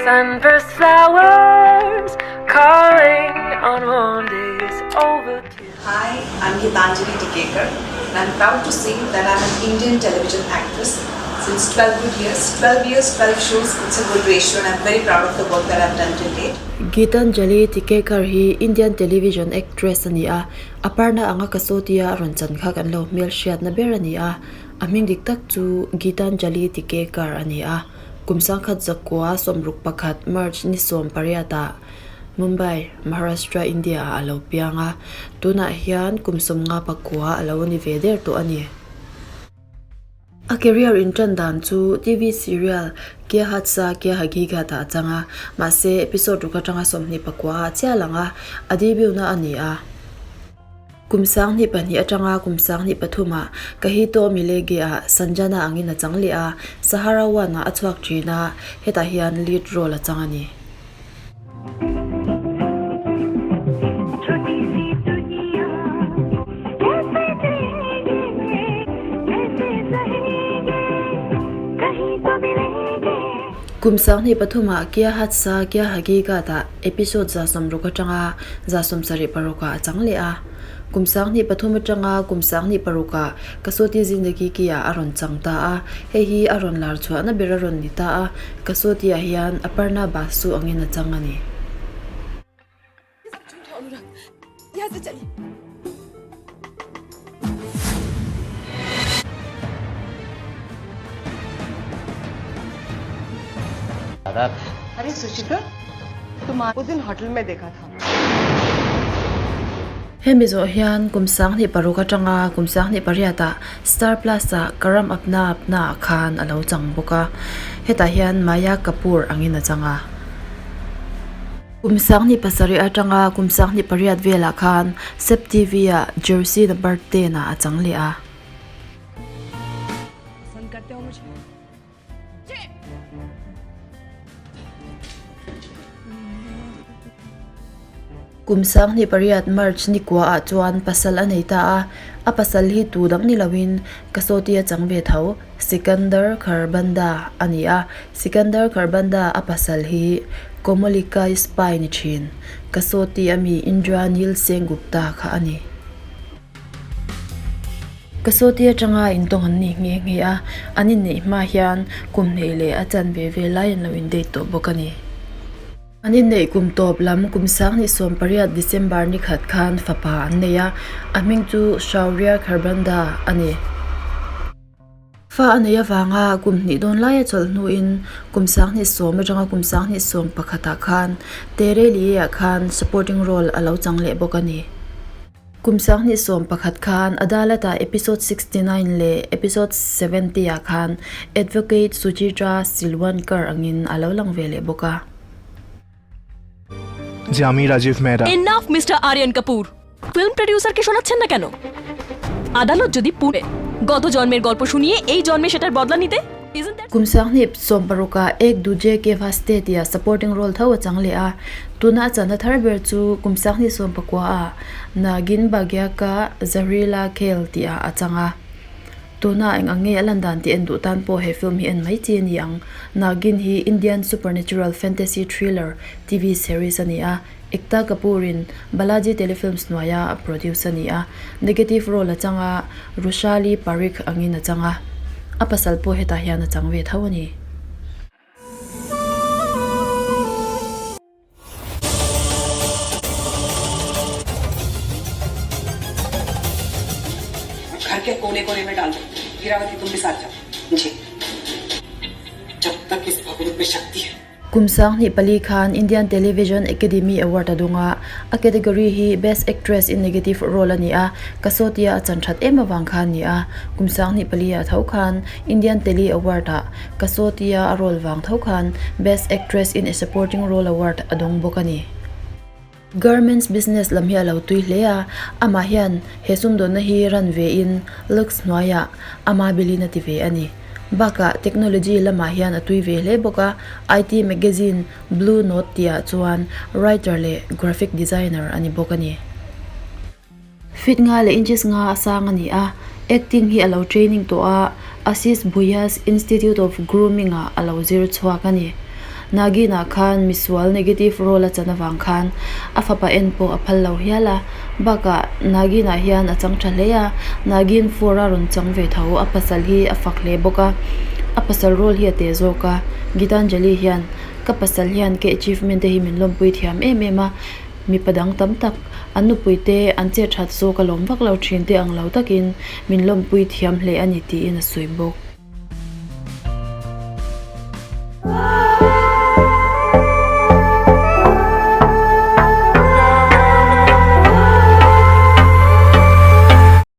Sunburst flowers calling on warm days overdue. Hi, I'm Geetanjali Tikekar and I'm proud to say that I'm an Indian television actress since 12 good years. 12 years, 12 shows, it's a good ratio and I'm very proud of the work that I've done till date. Geetanjali Tikekar hi Indian television actress a ni a, Aparna anga Kasoti-a a rawn chan kha kan lo hmelhriatna ber a ni a, a hming dik tak chu Geetanjali Tikekar a ni a, kum sangkhat zakua 61 March ni 18 ah Mumbai, Maharashtra, India ah a lo piang a, tunah hian kum 59 a lo ni ve der tawh a ni. A career intan dan chu TV serial Kya Hadsa Kya Haqiqat ah a chang a, mahse episode ruk atanga 29 ah a chiah lang a, a debut na a ni a. Kum 2002 atanga kum 2003 ah Kahi To Milegi ah Sanjana angin a chang leh a, Sahara One ah a chhuak thin a, hetah hian lead role a chang a ni. Kum 2003 ah Kya Hadsa Kya Haqiqat ah episode 60 atanga 76 ah a chang leh a. Kum 2003 atanga kum 2006 ah Kasoti Zindagi Ki ah a rawn chang ta a, hei hi a rawn lar chhuahna ber a rawn ni ta a, Kasoti ah hian Aparna Basu angin a chang a ni. Hemi zawh hian kum 2006 atanga kum 2008 ah Star Plus ah Karam Apna Apna ah khan a lo chang bawk a, hetah hian Maya Kapoor angin a chang a. Kum 2007 atanga kum 2008 velah khan Sep TV ah Jersey number 10 ah a chang leh a. Kum 2008 March ni kua ah chuan pasal a nei ta a, a pasal hi tu dang ni loin Kasoti a chang ve tho, Sikandar Kharbanda a ni a, Sikandar Kharbanda a pasal hi Komolika spy ni thin, Kasoti ami Indra Nil Sengupta kha a ni. Kasoti atanga intawng an ni nghe nghe a, an inneih hma hian kum hnih leh a chan ve ve lai an lo indate tawh bawk a ni. An inneih kum tawp lam kum 2018 December ni khat khan fapa an nei a, a hming chu Shaurya Kharbanda a ni. Fa a nei avanga kum hnih dawn laia chawlh hnuin kum 2010 atanga kum 2011 ah khan Tere Liye ah khan supporting role a lo chang leh bawk a ni. Kum 2011 khan Adalat-ah episode 69 leh episode 70 ah khan Advocate Suchitra Silwankar angin a lo lang ve leh bawk a. যে আমি Rajiv Mehra enough mister Aryan Kapoor film প্রডিউসারকে শোনাচ্ছেন না কেন আদালত যদি পুনে গত জন্মের গল্প শুনিয়ে এই জন্মে সেটার বদলা নিতে Isn't that Kum 2016 ah Ek Duje Ke Vaste tia supporting role tho a chang leh a, tuna a channa thar ber chu kum 2019 ah Nagin Bhagya Ka Zahrila Khel tih ah a chang a. Tuna eng ang nge a lan dan tih en duh tan pawh he film hi en mai chi a ni ang. Nagin hi Indian supernatural fantasy thriller TV series a ni a, Ekta Kapoor in Balaji Telefilms hnuaia a produce a ni a, negative role a chang a, Rushali Parikh angin a chang a, a pasal pawh hetah hian a chang ve tho a ni. घर के कोने कोने में डाल दो हीरावती तुम भी साथ जाओ जी जब तक इस भगवत में शक्ति है Kum 2004 khan Indian Television Academy Award a dung a, a category hi Best Actress in Negative Role a ni a, Kasoti-a a chan that em avang khan ni a. Kum 2004 ah tho khan Indian Tele Award ah Kasoti-a a role vang tho khan Best Actress in a Supporting Role Award a dawng bawk a ni. Garments business lam hi a lo tui hle a, amah hian he sumdawnna hi run ve in Lux hnuaiah ama bilin a ti ve a ni. Bakah technology lamah hian a tui ve hle bawk a, IT magazine Blue Note tihah chuan writer leh graphic designer a ni bawk a ni. Feet nga leh inches nga a sang a ni a, acting hi a lo training tawh a, Ashish Bhuya's Institute of Grooming ah a lo zir chhuak a ni. Nagin-ah khan misual negative role a chan avang khan a fapa en pawh a phal lo hial a, bakah Nagin-ah hian a chang tha hle a, Nagin four a rawn chang ve tho, a pasal hi a fak hle bawk a, a pasal role hi a teh zawk a, Gitanjali hian ka pasal hian ka achievement te hi min lawmpui thiam em em a, mipa dang tam tak an nupui te an chet that zawk a lawm vak lo thin te ang lo takin min lawmpui thiam hle a ni tiin a sawi bawk.